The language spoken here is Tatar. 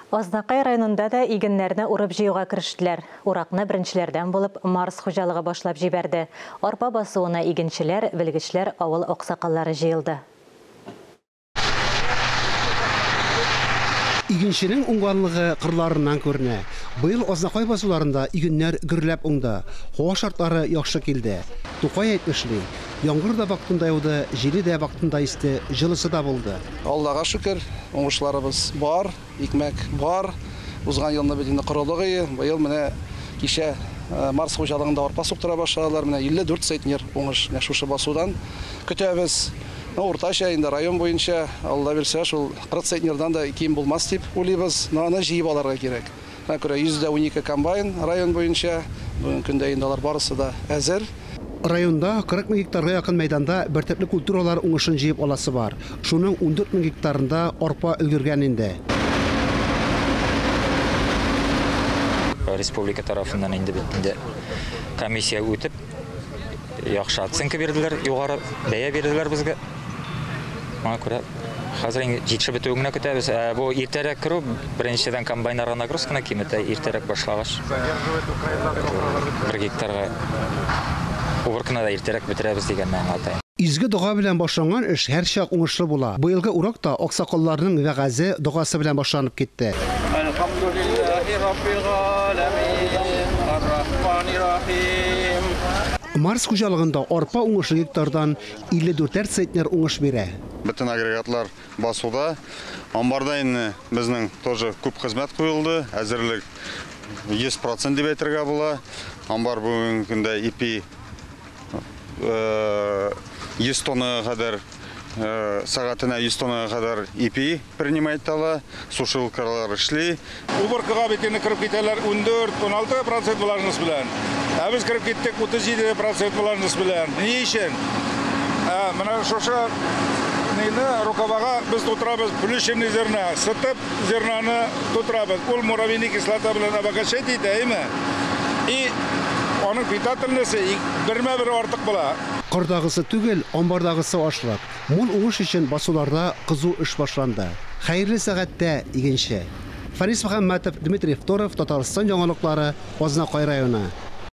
Азнакай районында да игеннәрне урып җыюга керештеләр. Уракны беренчеләрдән булып Марс хуҗалыгы башлап җибәрде. Арпа басуына игенчеләр, белгечләр, авыл аксакаллары җыелды. Игенченең уңганлыгы кырларыннан күренә. Быел Азнакай басуларында игеннәр гөрләп уңды. Һава шартлары яхшы килде. Тукай әйтмешли, яңгыр да вакытында яуды, җиле дә вакытында исте, җылысы да булды. Аллага шөкер, уңышларыбыз бар, икмәк бар. Узган елны бит инде корылык ие. Быел менә кичә Марс хуҗалыгында арпа суктыра башладылар. Менә 54 центнер уңыш менә шушы басудан көтәбез. Ну, уртача инде район буенча, Алла бирсә, шул 40 центнердан да ким булмас дип уйлыйбыз. Но аны җыеп алырга кирәк. Шуңа күрә 112 комбайн район буенча. Бүгенге көндә инде алар барысы да әзер. Районда 40 мең гектарга якын мәйданда бөртекле культуралар уңышын җыеп аласы бар. Шуның 14 мең гектарында арпа өлгергән инде. Республика тарафыннан инде бит инде комиссия үтеп, яхшы оценка бирделәр, югары бәя бирделәр безгә. Моңа күрә хәзер инде җитешеп бетүен генә көтәбез. Ә бу иртәрәк керү, беренчедән комбайннарга нагрузканы киметә, иртәрәк башлагач. Бер гектарга уборканы да иртәрәк бетерәбез дигәнне аңлата. Изге дога белән башланган эш һәрчак уңышлы була. Быелгы урак та аксакалларның вәгазе, догасы белән башланып китте. Әлхәмдүлилләһи раббил галәмин, ар-рахманир-рахим. Марс хуҗалыгында арпа уңышы гектардан 54 центнер уңыш бирә. Бөтен агрегатлар басуда. Амбарда инде безнең тоже күп хезмәт куелды. Әзерлек 100% дип әйтергә була. Амбар бүгенге көндә ипи 100 тоннага кадәр, сәгатенә 100 тоннага кадәр ипи принимать ала, сушилкалар эшли. Уборкага бит инде кереп китәләр 14-16% влажность белән. Ә без кереп киттек 37% влажность белән. Ни өчен? Менә шушы нейне рукавага без тутырабыз плющенный зерна, сытып зернаны тутырабыз. Ул муравьиный кислота белән обогащать итә, әйме? И аның питательности бермә-бер артык була. Кырдагысы түгел, амбардагысы ашлык. Мул уңыш өчен басуларда кызу эш башланды. Хәерле сәгатьтә, игенче. Фарис Мөхәммәтов, Дмитрий Второв, Татарстан яңалыклары, Азнакай районы.